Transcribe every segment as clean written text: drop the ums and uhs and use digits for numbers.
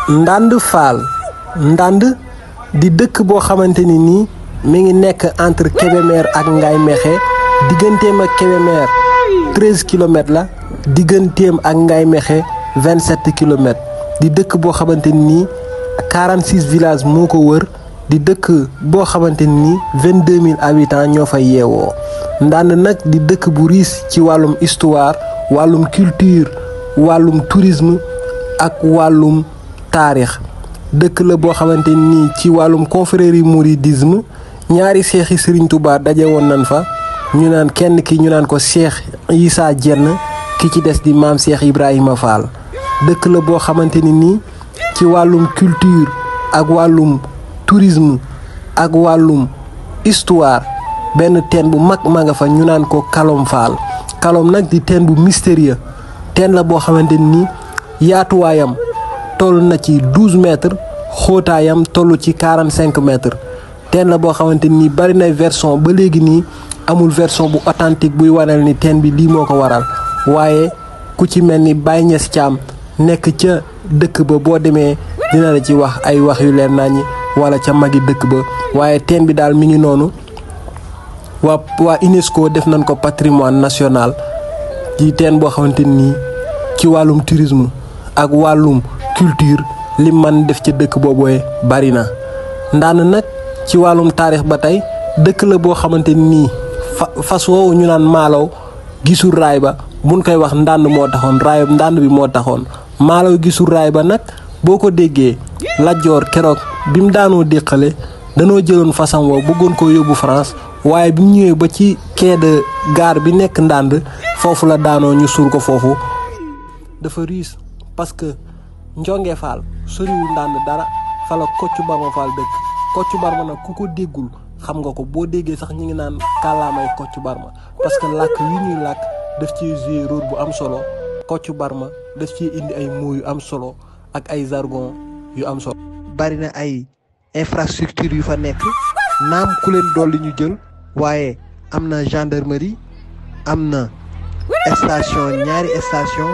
Ndande Fall Ndande di dëkk boo xamante ni nii mi ngi nekk entre Kébémer ak Ngaye Mékhé digganteem ak Kébémer 13 kilomètres la digganteem ak Ngaye Mékhé 27 kilomètres di dëkk boo xamante ni nii 46 villages moo ko wër di dëkk boo xamante ni 22 000 habitants ñoo fay yeewoo Ndande nag di dëkk bu riche ci wàllum histoire wàllum culture wàllum tourisme ak wàllum taarix dëkk la boo xamante ni ci wàllum confrérie mouridisme ñaari seexi Serigne Touba daje woon nañ fa ñu naan kenn ki ñu naan ko Cheikh Issa Diène ki ci des di maam Cheikh Ibrahima Fall dëkk la boo xamante ni nii ci wàllum culture ak wàllum tourisme ak wàllum histoire benn teen bu mag ma nga fa ñu naan ko Kalom Fall Kalom nag di teen bu mystérieux teen la boo xamante ni yaatuwaayam toll na ci 12 mètres xóotaayam toll ci 45 mètres teen la boo xamante ni bari na version ba léegi nii amul version bu authentique buy wanal ni teen bi lii moo ko waral waaye ku ci mel ni Baye Niass Thiam nekk ca dëkk ba boo demee dina la ci wax ay wax yu leer naññi wala ca magi dëkk ba waaye teen bi daal mi ngi noonu waa UNESCO def nañ ko patrimoine national ci teen boo xamante ni ci wàllum tourisme ak wàllum culture li man def ci dëkk boobooy bari na Ndande nag ci wàllum taarix ba tey dëkk la boo xamante ni fas woowu ñu naan maalaw gisul raay ba buñ koy wax Ndande moo taxoon raayam Ndande bi moo taxoon maalaw gisul raay ba nag boo ko déggee Lat Joor keroog bi mu daanoo déqale danoo jëloon fasam woo bëggoon koo yóbbu France waaye bi mu ñëwee ba ci quai de gare bi nekk Ndande foofu la daanoo ñu suul ko foofu dafa riis parce que Njonge Fall soriwul Ndande dara fa la Kocc Barma Fall dëkk Kocc Barma nag ku ko déggul xam nga ko boo déggee sax ñu ngi naan kàllaamay Kocc Barma parce que làkk wi ñuy làkk daf ci jouer rôle bu am solo Kocc Barma daf ci indi ay mots yu am solo ak ay jargon yu am solo. bari na ay infrastructure yu fa nekk naam ku leen dolli ñu jël waaye am na gendarmerie am na station ñaari station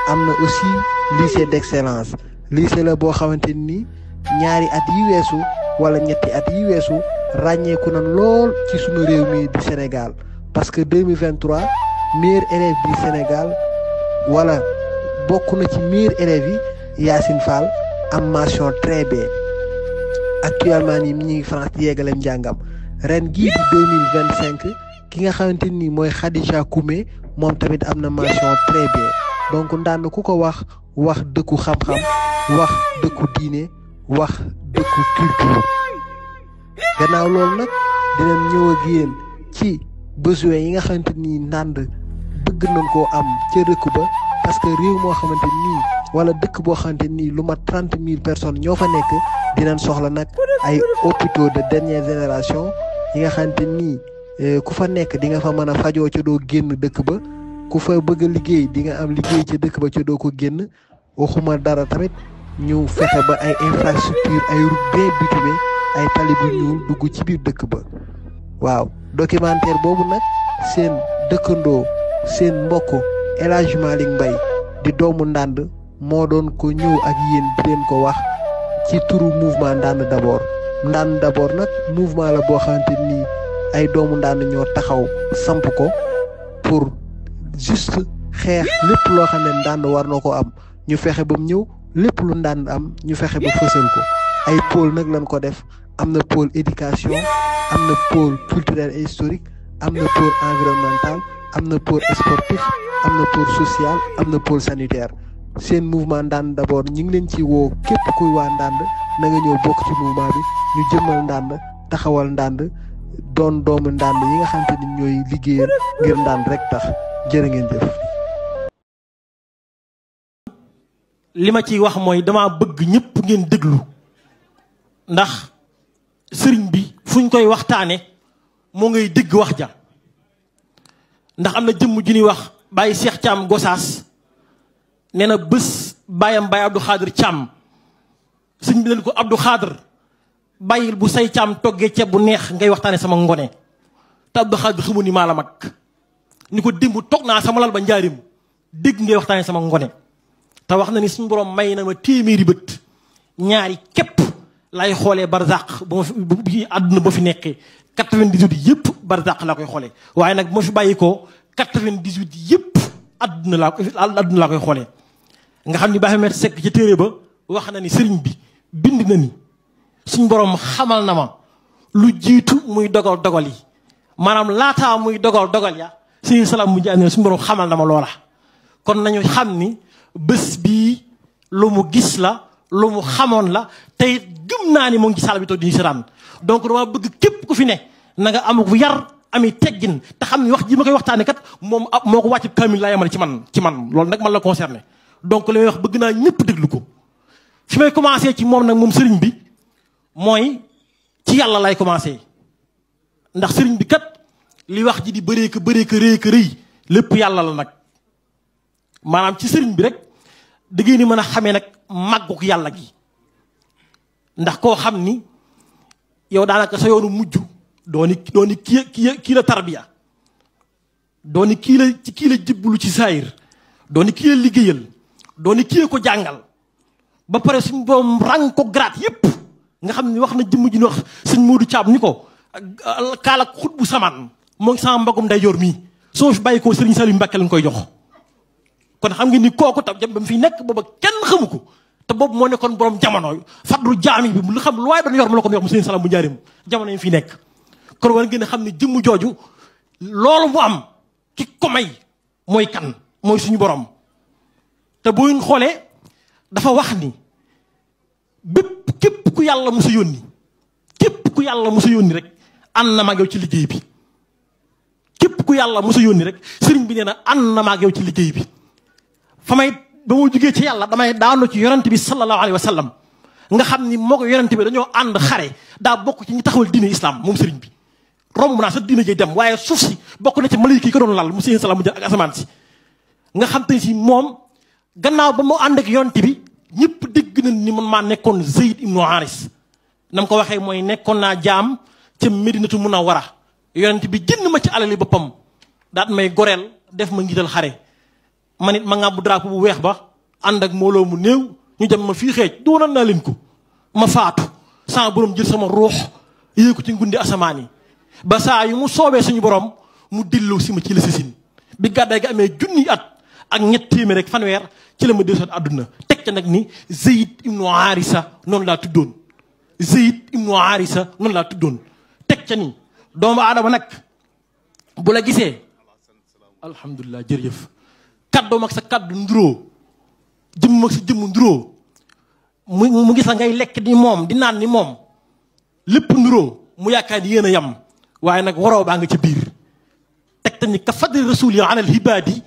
am na aussi lycée d'excellence lycée la boo xamante ni ñaari at yi weesu wala ñetti at yi weesu ràññeeku na lool ci sunu réew mi di Sénégal parce que 2023 meilleur élève du Sénégal wala bokk na ci meilleur élève yi Yacine Fall am mention très bien actuellement nii mi ngi France di yeggaleem njàngam ren gii di 2025 ki nga xamante ni mooy Khadija Koumé moom tamit am na mention très bien donc Ndande ku ko wax dëkku xam-xam wax dëkku diine wax dëkku culture gannaaw loolu nag dinañ ñëw ak yéen ci besoin yi nga xamante ni Ndande bëgg nañ koo am ca dëkk ba parce que réew moo xamante nii wala dëkk boo xamante nii lu mat 30 000 personnes ñoo fa nekk dinañ soxla nag ay hôpitaux de dernière génération yi nga xamante nii ku fa nekk di nga fa mën a fajoo ca doo génn dëkk ba ku fa bëgg a liggéey di nga am liggéey ca dëkk ba ca doo ko génn waxuma dara tamit ñu fexe ba ay infrastructure ay route bien bitumée ay tali bu ñuul dugg ci biir dëkk ba waaw documentaire boobu nag seen dëkkandoo seen mbokk El Hadj Malick Mbaye di doomu Ndande moo doon ko ñëw ak yéen di leen ko wax ci turu mouvement Ndande d'abord Ndande d'abord nag mouvement la boo xamante ni ay doomu Ndande ñoo taxaw samp ko pour juste xeex lépp loo xam ne Ndande war na ko am ñu fexe ba mu ñëw lépp lu Ndande am ñu fexe ba fësal ko ay pôle nag lañ ko def am na pôle éducation am na pôle culturel et historique am na pôle environnemental am na pôle sportif am na pôle social am na pôle sanitaire seen mouvement Ndande d'abord ñu ngi leen ci woo képp kuy waa Ndande na nga ñëw bokk ci mouvement bi ñu jëmmal Ndande taxawal Ndande doon doomu Ndande yi nga xamante ni ñooy liggéeyal ngir Ndande rek tax jërë ngeen jëf. li ma ciy wax mooy dama bëgg ñëpp ngeen déglu ndax sëriñ bi fuñ koy waxtaane moo ngay dégg wax ja ndax am na jëmm ju ñuy wax Baye Cheikh Thiam Gosaas nee na bés bàyyam Baye Abdou Khadir Thiam sëñ bi leen ko Abdou Khadir bàyyil bu say Thiam toggee ceeb bu neex ngay waxtaane sama ngone te Abdou Khadir xamu ni maa la mag ni ko démb toog naa sama lal ba njaarim dégg ngay waxtaane sama ngone te wax na ni suñu borom may na ma téeméeri bët ñaari képp lay xoolee barzaq ba ma fi àdduna ba fi nekkee 98 yëpp barzaq laa koy xoolee waaye nag bu ma fi bàyyi ko 98 yëpp àdduna laa koy xoolee nga xam ni Baye Ahmed Seck ci téere ba wax na ni sëriñ bi bind na ni suñ borom xamal na ma lu jiitu muy dogal yi maanaam laataa muy dogal ya sëriñ salaam mu jaay suñu borom xamal na ma loola kon nañu xam ni bés bii lu mu gis la lu mu xamoon la tey gëm naa ni mu ngi ci saal bi toog di ñu seetaan donc dama bëgg képp ku fi ne na nga am bu yar ami teggin te xam ni wax ji ma koy waxtaanee kat moom moo ko wàcc kamil laa yemale ci man loolu nag man la concerné donc li may wax bëgg naa ñëpp déglu ko fi may commencé ci moom nag moom sëriñ bi mooy ci yàlla lay commencé ndax sëriñ bi kat li wax ji di bëree ka rëy lépp yàlla la nag maanaam ci sëriñ bi rek da ngeen ni mën a xamee nag màgguk yàlla gi ndax koo xam ni yow daanaka sa yoonu mujj dooni kii la tarbiya dooni kii la jibbalu ci saayir dooni kii la liggéeyal dooni kii ko jàngal ba pare suñ borom rang ko grade yépp nga xam ni wax na jëmm ji ni wax sëñ Modou Thiam ni ko kaalak xut bu samaan moo ngi sama mbagum ndeyjoor mii soo fi bàyyi ko Sëriñ Saliou Mbacké lañ koy jox kon xam nga ni kooku tam ba mu fi nekk booba kenn xamu ko te boobu moo nekkoon borom jamono fadru jaami bi lu xam lu waaye doon yor mu la ko yox mu Sëriñ Salaam bu njaarim jamono yi fi nekk kon war ngeen a xam ne jëmm jooju loolu mu am ki ko may mooy kan mooy suñu borom te bu ñu xoolee dafa wax ni képp ku yàlla musa yónni rek ànd na ma ak yow ci liggéey bi képp ku yàlla musa yónni rek sëriñ bi nee na ànd na ma ak yow ci liggéey bi fa may ba ma jugee ci yàlla damay daanu ci yonent bi sallallahu alayhi wa sallam nga xam ni moo ko yonent bi dañoo ànd xare daa bokk ci ñi taxawal diine islam moom sëriñ bi romb naa sa diine jay dem waaye suuf si bokk na ci malayka yi ko doon lal mu seen salaam mu jël ak asamaan si nga xam te si moom gannaaw ba mu ànd ak yonent bi ñëpp dégg nañ ni man maa nekkoon Zayd ibnu Haris nam ko waxee mooy nekkoon naa jaam ca Medinatu Munawwara yonent bi jënd ma ci alali boppam daat may goreel def ma ngital xare man it ma ngàbbu drapeau bu weex ba ànd ak mbooloo mu néew ñu dem ma fii xeej doonoon naa leen ko ma faatu sama borom jël sama ruux yéeg ko ci ngundi asamaan yi ba saa yu mu soobee suñu borom mu delloo si ma ci la sasin bi gàddaay gi amee junni at ak ñett téeméer rek fanweer ci la ma dellusiwaat àdduna teg ca nag ni Zayd ibnu Haarisa noonu laa tuddoon Zayd ibnu Haarisa noonu laa tuddoon teg ca ni doomu aadama nag bu la gisee alhamdulilah jërëjëf kaddoom ak sa kaddu nduróo jëmm ak sa jëmm nduróo mu gis la ngay lekk ni moom di naan ni moom lépp nduróo mu yaakaar ni yéen a yam waaye nag waroo baa nga ca biir teg ta ni ka fadli rasuli ala alhibaadi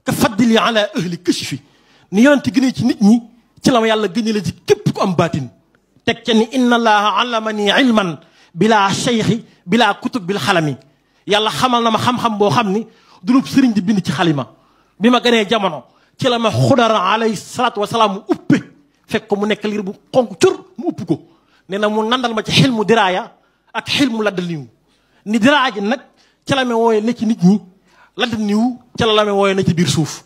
ka fadli ala ahli kashfi ni yonent gënee ci nit ñi ci la ma yàlla gënee la ci képp ku am baatin teg ca ni inna allaha allamani ilman bila cheikhi bila kutub bil xalami yàlla xamal na ma xam-xam boo xam ni dulub sëriñ di bind ci xalima bi ma gënee jamono ci la ma xudara alayhi salaatu wasalaam mu uppe fekk ko mu nekk liir bu xonk cur mu upp ko nee na mu nandal ma ci xilmu diraaya ak xilmu laddal niw ni diraaya ji nag ci la ma wooye ne ci nit ñi laddal niw ci la ma wooye ne ci biir suuf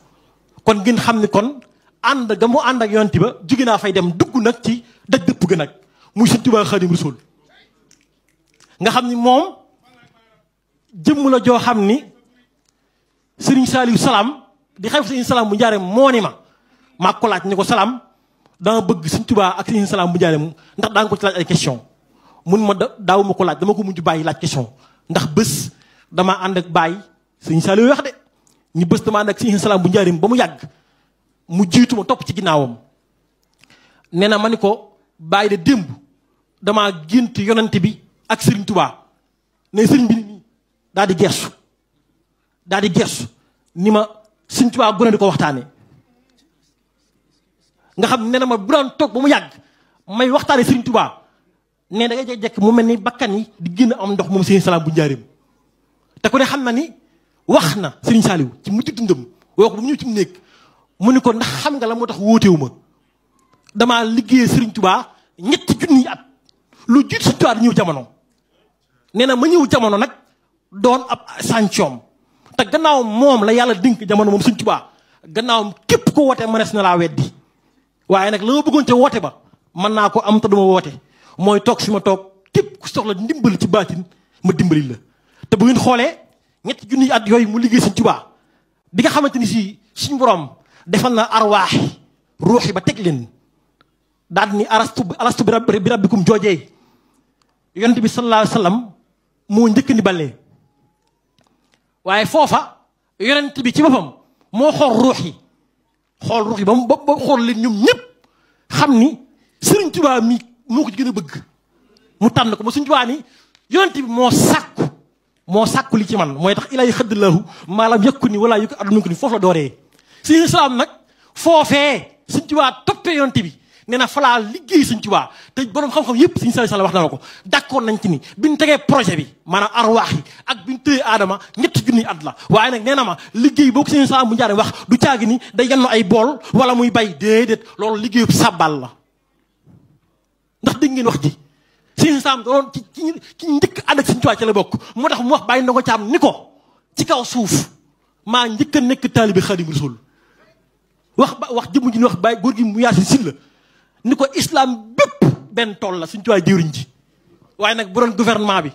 kon ngeen xam ni kon ànd ga mu ànd ak yonti ba jóge naa fay dem dugg nag ci daj dëpp ga nag muy Sëriñ Tuubaa Xaadimu Rasuul nga xam ni moom jëmm la joo xam ni Sëriñ Saaliw Salaam di xalifa Sëriñ Salaam bu njaareem moo ni maa ko laaj ni ko Salaam dama bëgg Sëriñ Tuubaa ak Sëriñ Salaam bu njaareem ndax daa nga ko ci laaj ay question mun ma daaw ma ko laaj dama ko mujj bàyyi laaj question ndax bés damaa ànd ak bàyyi Sëriñ Saaliw wax de ñu bés damaa ànd ak Sëriñ Salaam bu njaareem ba mu yàgg mu jiitu ma topp ci ginnaawam nee na ma ni ko bàyyi de démb damaa gént yonent bi ak Sëriñ Tuubaa ne sëriñ bi nii daal di gersu ni ma Sëriñ Tuubaa gone di ko waxtaane nga xam ne na ma bu daan toog ba mu yàgg may waxtaane Sëriñ Tuubaa ne da ngay jekk mu mel ni bakkan yi di génn am ndox moom Sëriñ Salaam bu njaareem te ku ne xam na ni wax na Sëriñ Saaliw ci mujj dundam woo ko ba mu ñëw ci mu nekk mu ni ko ndax xam nga la moo tax wóotewu ma damaa liggéeyee Sëriñ Tuubaa ñetti junniy at lu jiit Sëriñ Tuubaa di ñëw jamono nee na ma ñëw jamono nag doon ab sàncoom te gannaaw moom la yàlla dénk jamono moom Sëriñ Tuubaa gannaawam képp ko wootee mënees na laa weddi waaye nag la nga bëggoon ca woote ba mën naa ko am te duma woote mooy toog fi ma toog képp ku soxla ndimbal ci baatin ma dimbali la. te bu ngeen xoolee ñetti junniy at yooyu mu liggéey Sëñ Tuubaa bi nga xamante ni si suñu borom defal na arwaax ruux yi ba teg leen daal ni alastu bi rabbikum joojee yonent bi sallallahu alayhi wa sallam moo njëkk ni balee waaye foofa yonent bi ci boppam moo xool ruux yi ba mu xool leen ñoom ñëpp xam ni Sëriñ Tuubaa mi moo ko ci gën a bëgg mu tànn ko ba Sëriñ Tuubaa ni yonent bi moo sàkku li ci man mooy tax ilaahi xaddalaahu maalam yëkku ni wala yëkku aduna ko ni foofu la dooree Sëriñ Islaam nag foofee Sëriñ Tuubaa toppee yonent bi nee na falaa liggéey Sëriñ Tuubaa te borom xam-xam yëpp Sëriñ Saliou wax na ko d'accord nañ ci ni bi ñu tegee projet bi maanaam arwaax yi ak bi ñu tëyee aadama ñetti junniy at la waaye nag nee na ma liggéey boo ko Sëriñ Islaam bu njaare wax du caagi ni day yenn ay bool wala muy bay déedéet loolu liggéeyu sàbbal la ndax dégg ngeen wax ji Sëriñ Islaam doon ci njëkk ànd ak Sëriñ Tuubaa ci la bokk moo tax mu wax bàyyi ndongo caam ni ko ci kaw suuf maa njëkk a nekk taalibe Xaadimu Rasuul wax jëmm ji ni wax bàyyi góor gi mu yaasi sin la ni ko islam bépp benn tool la Sëriñ Tuubaa jëwriñ ji waaye nag bu doon gouvernement bi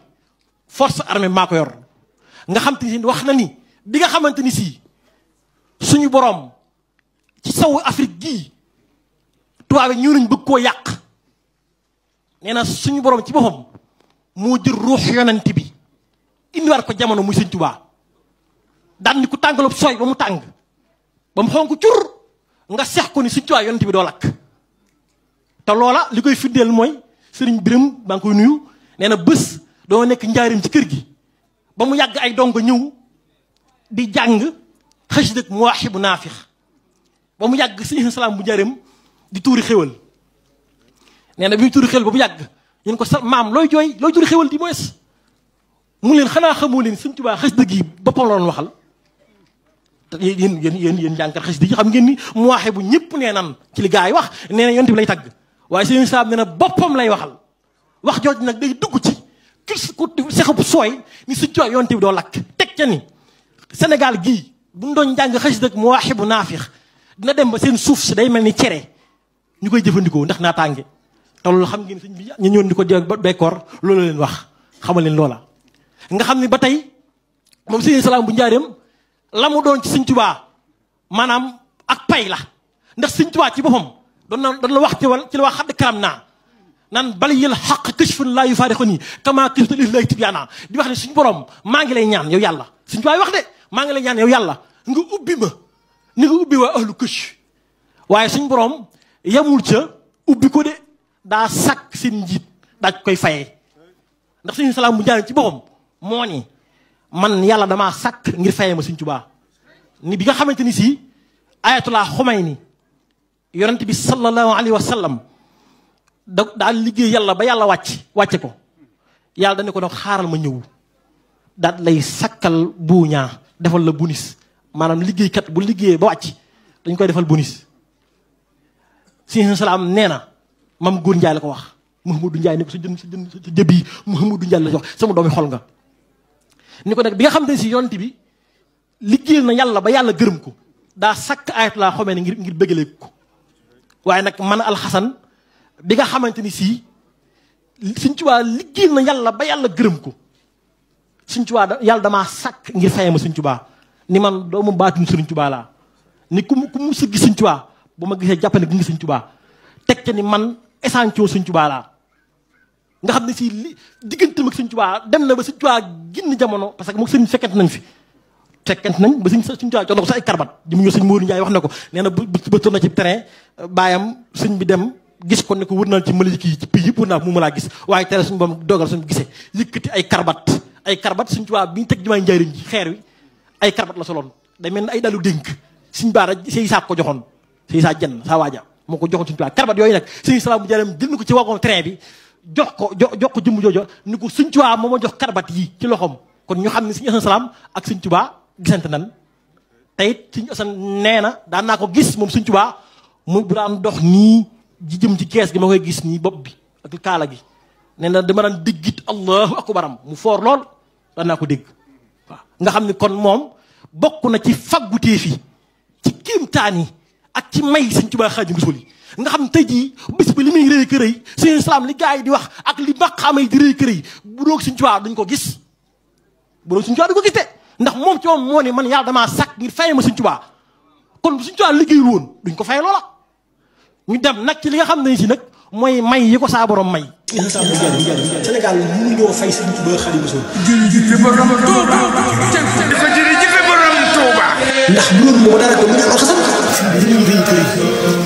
force armée maa ko yor nga xam te ni wax na ni bi nga xamante ni si suñu borom ci sawu Afrique gii tubaab yi ñëw nañ bëgg koo yàq nee na suñu borom ci boppam moo jël ruux yonent bi indiwaat ko jamono muy Sëriñ Tuubaa daan ni ku tàngalub sooy ba mu tàng ba mu xonk cur nga seex ko ni Sëriñ Tuubaa yonent bi doo lakk te loola li koy firndeel mooy sëriñ Biram maa ngi koy nuyu nee na bés doo nekk njaarim ci kër gi ba mu yàgg ay dongo ñëw di jàng xasida ak Mawaahibu Naafix ba mu yàgg Sëriñ Salaam bu njaarim di tuuri xéwal nee na bi mu tuuri xéwal ba mu yàgg ñun ko sa maam looy tuuri xéwal di moes mu leen xanaa xamoo leen Sëriñ Tuubaa xasida gi boppam la doon waxal te yéen jàngkat xasida yi xam ngeen ni Mawaahibu ñëpp nee nan ci li gaa yi wax nee na yonent bi lay tagg waaye Sëriñ Salaam nee na boppam lay waxal wax jooju nag day dugg ci ku sexub sooy ni Sëriñ Tuubaa yonent bi doo lakk teg ca ni Sénégal gii bu ñu doon jàng xasida ak Mawaahibu Naafix dina dem ba seen suuf si day mel ni cere ñu koy jëfandikoo ndax naa tànge te loolu xam ngeen sëñ bi ñu ñëwoon di ko bekkoor loolu leen wax xamal leen loola nga xam ni ba tey moom Sëriñ Salaam bu njaareem la mu doon ci Sëriñ Tuubaa maanaam ak pay la ndax Sëriñ Tuubaa ci boppam doon la wax ci la wax xadd karam naa naan bali yël xaq kashfun laa yufaariquni kama kashfta lillahi tibyaana di wax ne suñu borom maa ngi lay ñaan yow yàlla Sëriñ Tuubaa wax de maa ngi lay ñaan yow yàlla nga ubbi ma ni nga ubbi waa ahlu këch waaye suñu borom yamul ca ubbi ko de daa sàkk seen njiit daaj koy fayee ndax Sëriñ Salaam bu njaareem ci boppam moo ni man yàlla damaa sàkk ngir fayee ma Sëriñ Tuubaa ni bi nga xamante ni si ayatullah Xumayni yonent bi sallallahu alayhi wa sallam daal liggéey yàlla ba yàlla wàcce ko yàlla dañu ko nag xaaral ma ñëw daal lay sakkal buuñaa defal la bonus maanaam liggéeykat bu liggéeyee ba wàcc dañ koy defal bonus Sëriñ Salaam nee na mam góor Njaay la ko wax Mouhamadou Njaay ni ko sa jëb yi Mouhamadou Njaay la jox sama doomi xol nga ni ko nag bi nga xam ne si yonent bi liggéeyal na yàlla ba yàlla gërëm ko daa sakk ayatullah xomee ne ngir bëggale ko waaye nag man alxasan bi nga xamante ni si Sëriñ Tuubaa liggéeyal na yàlla ba yàlla gërëm ko Sëriñ Tuubaa yàlla damaa sakk ngir fayee ma Sëriñ Tuubaa ni man doomu baatuñu Sëriñ Tuubaa laa ni ku mu sa gis Sëriñ Tuubaa bu ma gisee jàpp ne gi nga Sëriñ Tuubaa teg ca ni man échantillon Sëriñ Tuubaa laa nga xam ne si digganteem ak Sëriñ Tuubaa dem na ba Sëriñ Tuubaa génn jamono parce que moom sëriñ fekkente nañ fi fekkente nañ ba Sëriñ Tuubaa jox na ko sa ay karbat ji mu ñëw sëñ Moodu Njaay wax na ko nee na ba tourné ci terrain baayam sëñ bi dem gis ko ne ko wër naa ci maliki yi ci pays yëpp wër naa mu ma laa gis waaye tere suñu boom dogal suñu gisee yëkkati ay karbat Sëriñ Tuubaa bi ñu teg jumaay Njaaréem ji xeer wi ay karbat la soloon day mel ni ay dalu dénk Sëriñ Baara sëy saa ko joxoon sëy saa jenn saa waaja moo ko joxoon Sëriñ Tuubaa karbat yooyu nag Sëriñ Salaam bu Njaaréem jël na ko ci wagon train bi jox ko jëmm joojo ni ko Sëriñ Tuubaa moo ma jox karbat yi ci loxoom kon ñu xam ne Sëriñ Salaam ak Sëriñ Tuubaa gisante nan te it Sëriñ Asan nee na daan naa ko gis moom Sëriñ Tuubaa mu bu daan dox nii ji jëm ci kees gi ma koy gis nii bopp bi ak kaala gi nee na dama daan déggit allahu akbaram mu foor lool daan naa ko dégg waaw nga xam ne kon moom bokk na ci faggutee fi ci kéemtaan yi ak ci may Sëñ Tuubaa Xaadimu Rasuul yi nga xam tey jii bis bi li muy rëy kër yi seen islam li gars yi di wax ak li maqaama yi di rëy kër yi bu doog Sëñ Tuubaa duñ ko gis bu doog Sëñ Tuubaa duñ ko gis de ndax moom ci moom moo ne man yàlla damaa sàkk ngir fay ma Sëñ Tuubaa kon Sëñ Tuubaa liggéeyul woon duñ ko fay loola ñu dem nag ci li nga xam ne si nag mooy may yi ko saa borom may. Sénégal mënuñoo fay Sëñ Tuubaa Xaadimu Rasuul. jërëjëf borom Touba. jërëjëf borom Touba. ndax bu loolu moo dara ko mu ne oto sax li muy rëy kër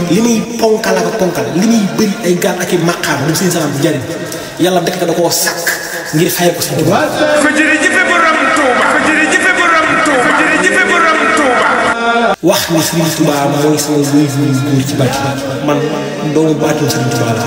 yi li muy ponkal ak ponkal li muy bëri ay gaal ak i maqaam moom seen salaam di jariñ yàlla dekk da koo sàkk ngir fay ko Sëñ Tuubaa. jërëjëf borom Touba. jërëjëf borom Touba. jërëjëf borom Touba. wax ni Sëriñ Tuubaa mooy sama luy góor ci bàcc man doomu bàccu Sëriñ Tuubaa la.